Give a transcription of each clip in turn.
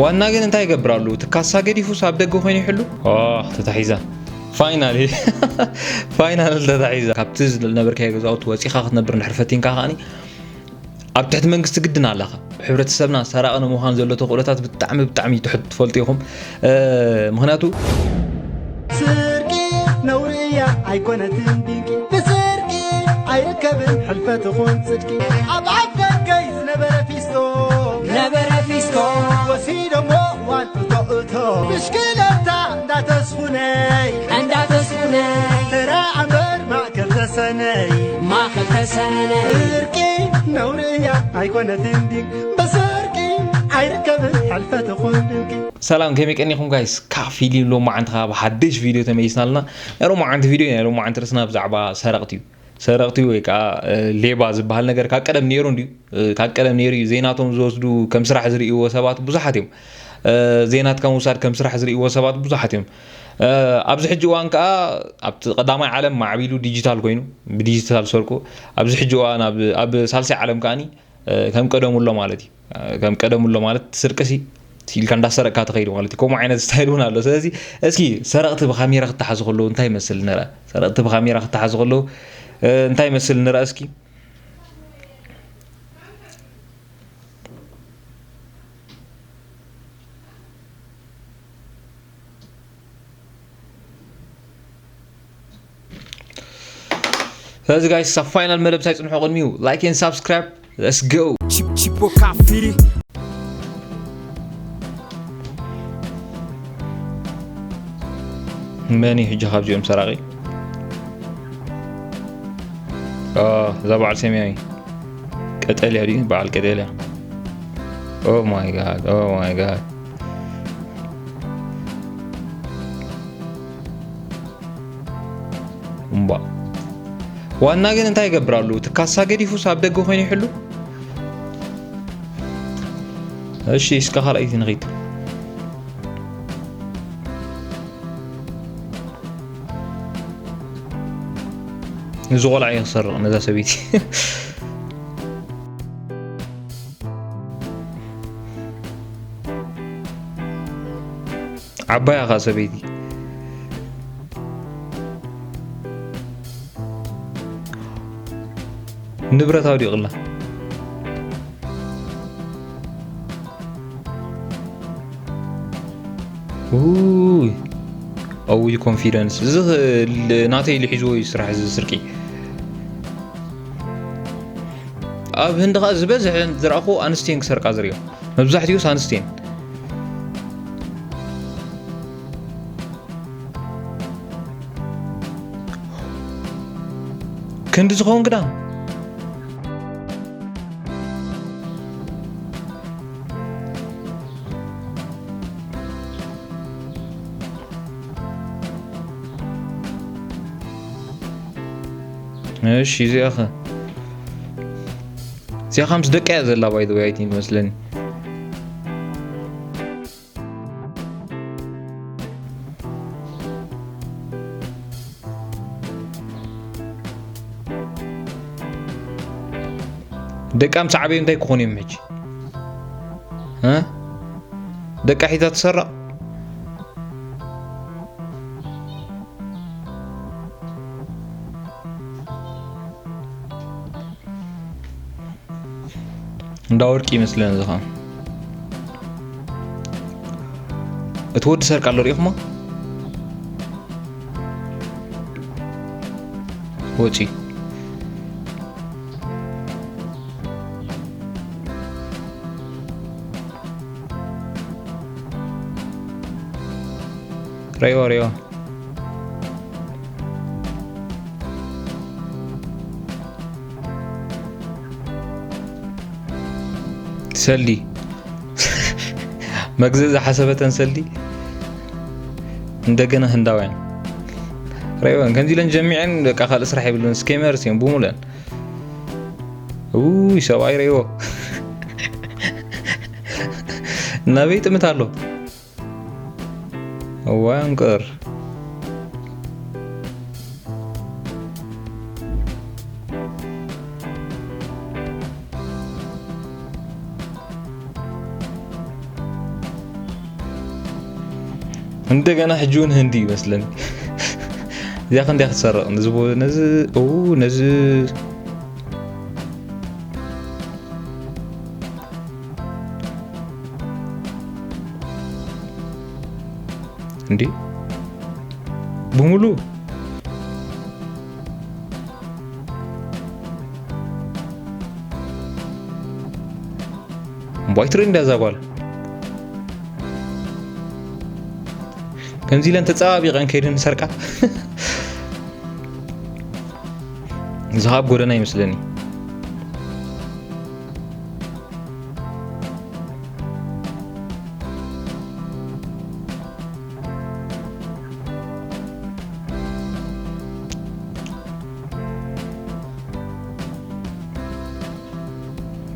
ዋና ግን እንታይ ይገብር ኣሉ? እቲ ካሳ ገዲፉስ ኣብ ደገ ኮይኑ ይሕሉ? ኦ፣ ተታሒዛ። ፋይናሊ። ፋይናል ተታሒዛ። ካብቲ ዝነበርካዮ ገዛውቲ ወጺኻ ክትነብር እንድሕር ፈቲንካ ከኣኒ ኣብ ትሕቲ መንግስቲ ግድን ኣለኻ። ሕብረተሰብና ሰራቒ ንምዃን ዘሎ ተኽእሎታት ብጣዕሚ፣ ብጣዕሚ ትሕት ትፈልጡ ኢኹም። እ፣ ምኽንያቱ ስርቂ ነውሪ እያ ኣይኮነትን ድንቂ፣ ብስርቂ ኣይርከብን ሕልፈት ኹን ጽድቂ። ኣብ ኣፍ ደገይ ዝነበረ ፊስቶ፣ ነበረ ፊስቶ። ወሲዶሞ ዋን እቶ እቶ። ብሽክለታ እንዳተስኹነይ፣ እንዳተስኹነይ። ተራ ኣምበር ማእከል ተሰነይ፣ ማእከል ተሰነይ። ስርቂ ነውሪ እያ ኣይኮነትን ድንቂ፣ ብስርቂ ኣይርከብን ሕልፈት ኹን ድንቂ። ሰላም፣ ከመይ ቀኒኹም ጋይስ? ካፊ ሊሎ መዓንቲ ካብ ሓድሽ ቪድዮ ተመሊስና ኣለና። ናይ ሎማዓንቲ ቪድዮ፣ ናይ ሎማዓንቲ ርእስና ብዛዕባ ሰረቕቲ እዩ። ሰረቕቲ ወይ ከዓ፣ እ፣ ሌባ ዝበሃል ነገር ካብ ቀደም ነይሩ እንድዩ። እ፣ ካብ ቀደም ነይሩ እዩ። ዘይናቶም ዝወስዱ፣ ከም ስራሕ ዝርእይዎ ሰባት ብዙሓት እዮም። እ፣ ዘይናትካ ምውሳድ ከም ስራሕ ዝርእይዎ ሰባት ብዙሓት እዮም። እ፣ ኣብዚ ሕጂ እዋን ከዓ ኣብቲ ቀዳማይ ዓለም ማዕቢሉ ዲጂታል ኮይኑ፣ ብዲጂታል ሰርቁ። ኣብዚ ሕጂ እዋን ኣብ፣ ኣብ ሳልሳይ ዓለም ከዓኒ እ፣ ከም ቀደሙ ኣሎ ማለት እዩ። እ፣ ከም ቀደሙ ኣሎ ማለት ስርቅሲ ኢልካ እንዳሰረቅካ ትኸይድ ማለት እዩ። ከምኡ ዓይነት ስታይል እውን ኣሎ። ስለዚ እስኪ ሰረቕቲ ብካሜራ ክተሓዙ ከለዉ እንታይ ይመስል ንርኣ። ሰረቕቲ ብካሜራ ክተሓዙ ከለዉ፣ እ፣ እንታይ ይመስል ንርኣ እስኪ። ስለዚ ጋይስ፣ ሳብ ፋይናል መደብ ሳይጽንሖ ቅድሚኡ ላይክ ኤንድ ሳብስክራይብ። Let's go። ቺፕ ቺፖ ካፊሪ። መን እዩ ሕጂ ካብዚኦም ሰራቒ? ኦ፣ እዛ በዓል ሰማያዊ ቀጠልያ ድዩ? በዓል ቀጠልያ። Oh my God, oh my God. እምባ። ዋና ግን እንታይ ይገብር ኣሉ? እቲ ካሳ ገዲፉስ ኣብ ደገ ኮይኑ ይሕሉ? እሺ፣ እስከ ካልኣይቲ ንኺድ። እዚ ቆልዓ እዩ ክሰርቕ ነዛ ሰበይቲ። ዓባይ ኣኻ ሰበይቲ። ንብረት ኣውዲቕላ። ውይ፣ ኣውይ ኮንፊደንስ። እዚ ኽ-፣ ል-፣ ናተይ ኢሉ ሒዝዎ እዩ ስራሕ እዚ ስርቂ። ኣብ ህንዲ ኸኣ ዝበዝሐ ዝረኣኹ ኣንስቴን ክሰርቃ ዝርእዮ። መብዛሕትኡስ ኣንስቴን። ክንዲ ዝኸውን ክዳን። እሺ፣ እዚኣ ኸ? እዚኣ ኸ ምስ ደቃ እያ ዘላ፣ by the way፣ ኣይትመስለኒ። ደቃ ምስ ዓበዩ እንታይ ክኾኑ እዮም ሕጂ? እ? ደቃ ሒዛ ትሰረቕ? እንዳ ወርቂ ይመስለን እዚ ኸዓ። እቲ ወዲ ሰርቅ ኣሎ ሪኢኹሞ? ወፂ። ረይዋ፣ ረይዋ። ሰልዲ። መግዝእ ዝሓሰበተን ሰልዲ። እንደገና ህንዳውያን። ረይወን፣ ከምዚ ኢለን ጀሚዐን በቃ ካልእ ስራሕ የብለን። ስኬመርስ እዮም ብሙለን። ውይ፣ ሰብኣይ ረይዎ። ናበይ ጥምት ኣሎ? እዋይ፣ ኣንቅር። እንደገና ሕጂ እውን ህንዲ ይመስለኒ። እዚኣ ክንደይ ክትሰርቕ? ነዚ ቦ-፣ ነዚ፣ ኦ፣ ነዚ እንዴ? ብሙሉ እምቧይ ትርኢ እንዳ እዛ ጓል። ከምዚ ኢለን ተጸባቢቐን ከይደን ሰርቃ። እዚ ካብ ጎደና ይመስለኒ።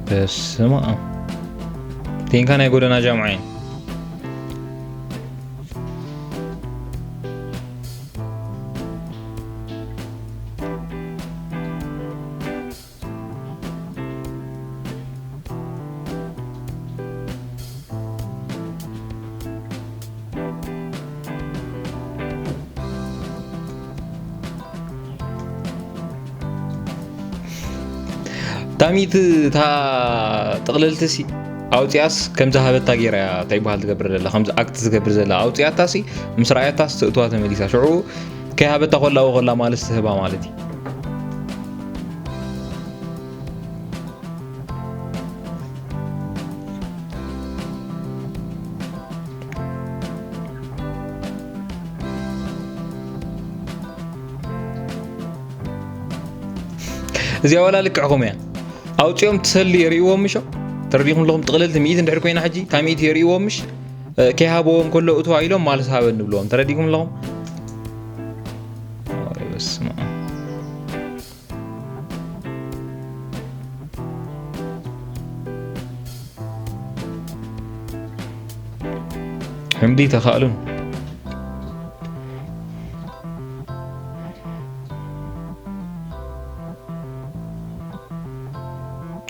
በስመ ኣብ። ቴንካ ናይ ጎደና ጃምዓ እዩ። ታሚት እታ ጥቕልልቲ ሲ ኣውፂኣስ ከምዚ ሃበታ ገይራ እያ እንታይ ይበሃል ትገብር ዘላ፣ ከምዚ ኣክት ዝገብር ዘላ ኣውፂኣታ ሲ ምስ ረኣያታስ ትእትዋ ተመሊሳ ሽዑ ከይሃበታ ኮላ ኮላ ማለት ትህባ ማለት እዩ። እዚኣ ዋላ ልክዕኹም እያ። ኣውፂኦም ትሰሊ የርእይዎም ምሾ። ተረዲኹም ኣለኹም። ጥቕልልቲ ሚእቲ እንድሕር ኮይና ሕጂ እታ ሚእቲ የርእይዎም ምሽ፣ እ፣ ከይሃበዎም ከሎ እትዋ ኢሎም ማልስ ሃበ ንብልዎም። ተረዲኹም ኣለኹም። ኣይ፣ በስመ ኣብ። ሕምዲ ተኻእሉን።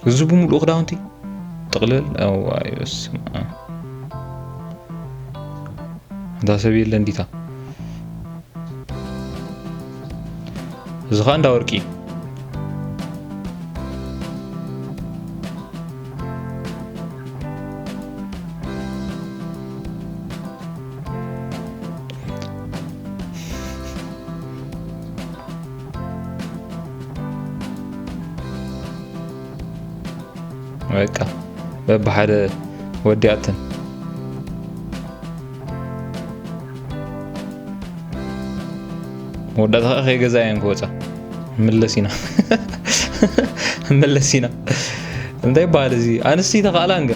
እዚ ብምሉእ ክዳውንቲ ጥቕልል። እዋይ፣ በስመ ኣብ። እዛ ሰብ የለ እንዲታ። እዚ ኸኣ እንዳ ወርቂ። በቃ በብሓደ ወዲኣተን። መወዳእታ ኸዓ ከይገዛ እየን ክወፃ። ምለስ ኢና። ምለስ ኢና። እንታይ ይበሃል እዚ? ኣንስቲ ተኻእላ እንገ።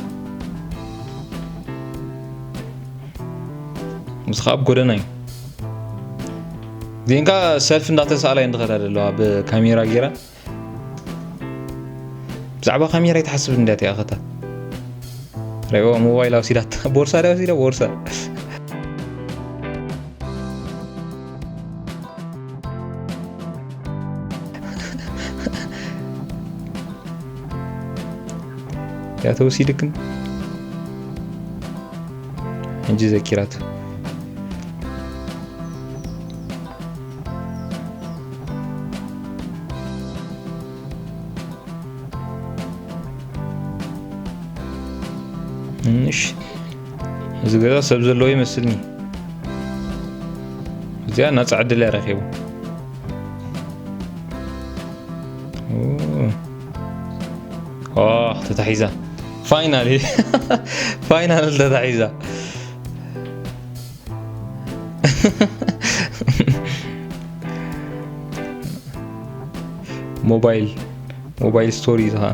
ምስ ኸዓ ኣብ ጎደና እዩ። ዜንካ ሰልፍ እንዳተሳእላ እየን ዝኸዳ ዘለዋ ብካሜራ ገይራ። ብዛዕባ ካሜራ ይትሓስብ እንዳ እቲኣ ኸታ። ሪእዎ ሞባይል ኣውሲዳታ። ቦርሳ ዳ ወሲዳ ቦርሳ። እያ ተወሲድክን? ሕጂ ዘኪራቱ። እሺ፣ እዚ ገዛ ሰብ ዘለዎ ይመስልኒ። እዚኣ ናጻ ዕድል እያ ረኺቡ። ኦ። ኦ፣ ተታሒዛ። ፋይናሊ። ፋይናል ተታሒዛ። ሞባይል፣ ሞባይል ስቶሪ ዝኻ።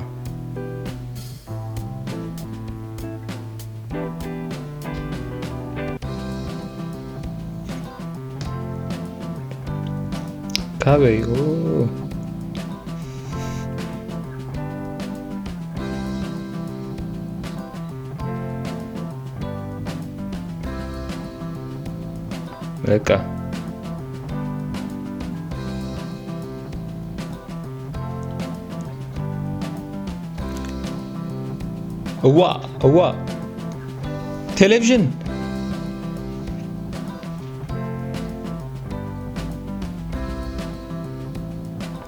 ካበይ? ኦ። በቃ። እዋ፣ እዋ። ቴሌቪዥን።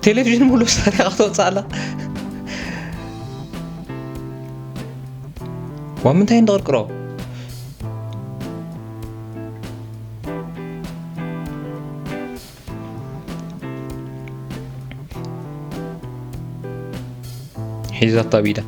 ቴሌቪዥን ሙሉ ሰሪቓ ክትወፅእ ኣላ። ዋ ምንታይ እንደቕርቅሮ? ሒዛታ ቢዳ።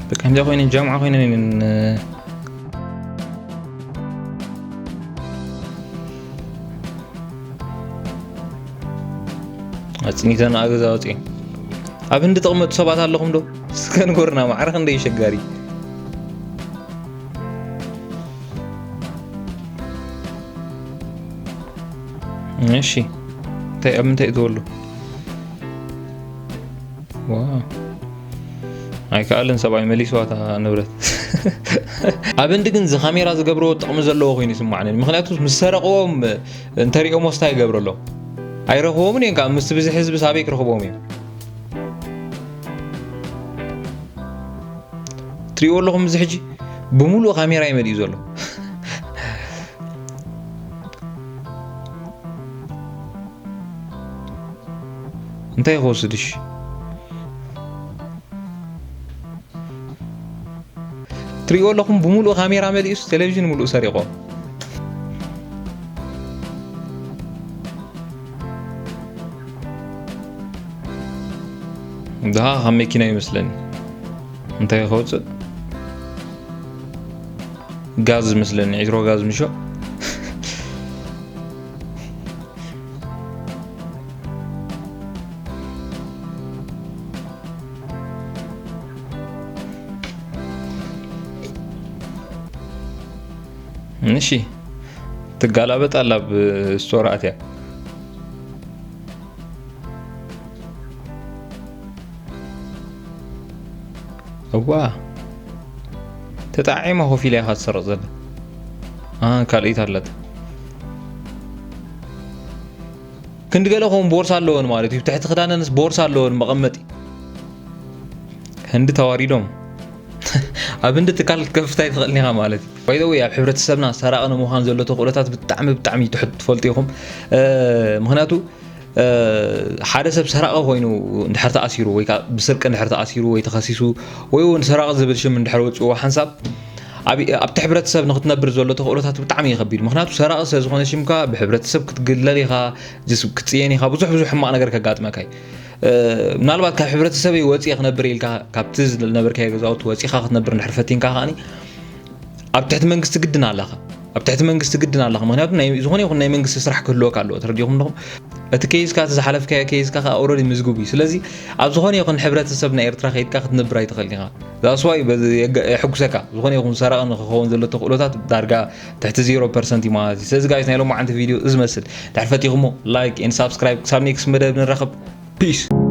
በቃ ከምዚኣ ኮይነን ጃምዓ ኮይነን ኣጽኒተን ኣገዛ ወጺኤን። ኣብ ህንዲ ተቐመጡ ሰባት ኣለኹም ዶ? እስከ ንገሩና፣ ማዕረ ክንደይ ኣሸጋሪ። እሺ፣ እንታይ፣ ኣብ ምንታይ እዩ ተወሉ? ዋው። ኣይከኣልን ሰብኣይ መሊስዋ እታ ንብረት። ኣብ ህንዲ ግን እዚ ካሜራ ዝገብርዎ ጥቕሚ ዘለዎ ኮይኑ ይስማዓኒ። ምኽንያቱ ምስ ሰረቕዎም እንተሪኦሞ ስታይ ይገብረሎም። ኣይረኽቦምን እዮም፣ ካብ ምስቲ ብዝሒ ህዝቢ ሳበይ ክረኽቦም እዮም? ትሪእዎ ኣለኹም፣ እዚ ሕጂ ብምሉእ ካሜራ እዩ መሊኡ ዘሎ። እንታይ ክወስድሽ? ትሪእዎ ኣለኹም፣ ብምሉእ ካሜራ መሊኡስ፣ ቴሌቪዥን ምሉእ ሰሪቖ። ድሃ ካብ መኪና ይመስለኒ። እንታይ ከውፅእ? ጋዝ ይመስለኒ፣ ዒትሮ ጋዝ ምሾ። እሺ፣ ትጋላበጥ ኣላ ኣብ ስቶር ኣትያ። እዋ፣ ተጣዒማ ኮፍ ኢላ ኢኻ ትሰርቕ ዘላ። አ፣ ካልኣይቲ ኣላታ። ክንዲ ገለ ኸውን ቦርሳ ኣለወን ማለት እዩ። ትሕቲ ክዳነንስ ቦርሳ ኣለወን መቐመጢ። ህንዲ ተዋሪዶም። ኣብ ህንዲ ትካል ክትከፍት ኣይትኽእልን ኢኻ ማለት እዩ። By the way፣ ኣብ ሕብረተሰብና ሰራቒ ንምዃን ዘሎ ተኽእሎታት ብጣዕሚ፣ ብጣዕሚ ትሕት ትፈልጡ ኢኹም። እ፣ ምኽንያቱ፣ እ፣ ሓደ ሰብ ሰራቒ ኮይኑ እንድሕር ተኣሲሩ ወይ ከዓ ብስርቂ እንድሕር ተኣሲሩ ወይ ተኸሲሱ ወይ እውን ሰራቒ ዝብል ሽም እንድሕር ወፂዎ ሓንሳብ ኣብ፣ ኣብቲ ሕብረተሰብ ንክትነብር ዘሎ ተኽእሎታት ብጣዕሚ እዩ ከቢድ። ምኽንያቱ ሰራቒ ስለ ዝኾነ ሽምካ ብሕብረተሰብ ክትግለል ኢኻ፣ ጅስ-፣ ክትፅየን ኢኻ፣ ብዙሕ ብዙሕ ሕማቕ ነገር ከጋጥመካ እዩ። እ፣ ምናልባት ካብ ሕብረተሰበይ ወፂኤ ክነብር ኢልካ፣ ካብቲ ዝነበርካዮ ገዛውቲ ወፂኻ ክትነብር እንድሕር ፈቲንካ ከኣኒ ኣብ ትሕቲ መንግስቲ ግድን ኣለኻ። ኣብ ትሕቲ መንግስቲ ግድን ኣለኻ። ምኽንያቱ ናይ፣ ዝኾነ ይኹን ናይ መንግስቲ ስራሕ ክህልወካ ኣለዎ። ተረዲኹም ኣለኹም? እቲ ኬዝካ፣ እቲ ዝሓለፍካዮ ኬዝካ ከኣ ኦልሬዲ ምዝጉብ እዩ። ስለዚ ኣብ ዝኾነ ይኹን ሕብረተሰብ ናይ ኤርትራ ከይድካ ክትነብር ኣይትኽእልን ኢኻ። That's why በዚ የገ-፣ የሐጉሰካ። ዝኾነ ይኹን ሰራቒ ንክኸውን ዘሎ ተኽእሎታት ዳርጋ ትሕቲ ዜሮ ፐርሰንት እዩ ማለት እዩ። ስለዚ ጋይስ፣ ናይ ሎማዓንቲ ቪድዮ እዚ መስል። እንድሕር ፈቲኹሞ ላይክ ኤንድ ሳብስክራይብ። ክሳብ ኔክስት መደብ ንራኸብ። ፒስ።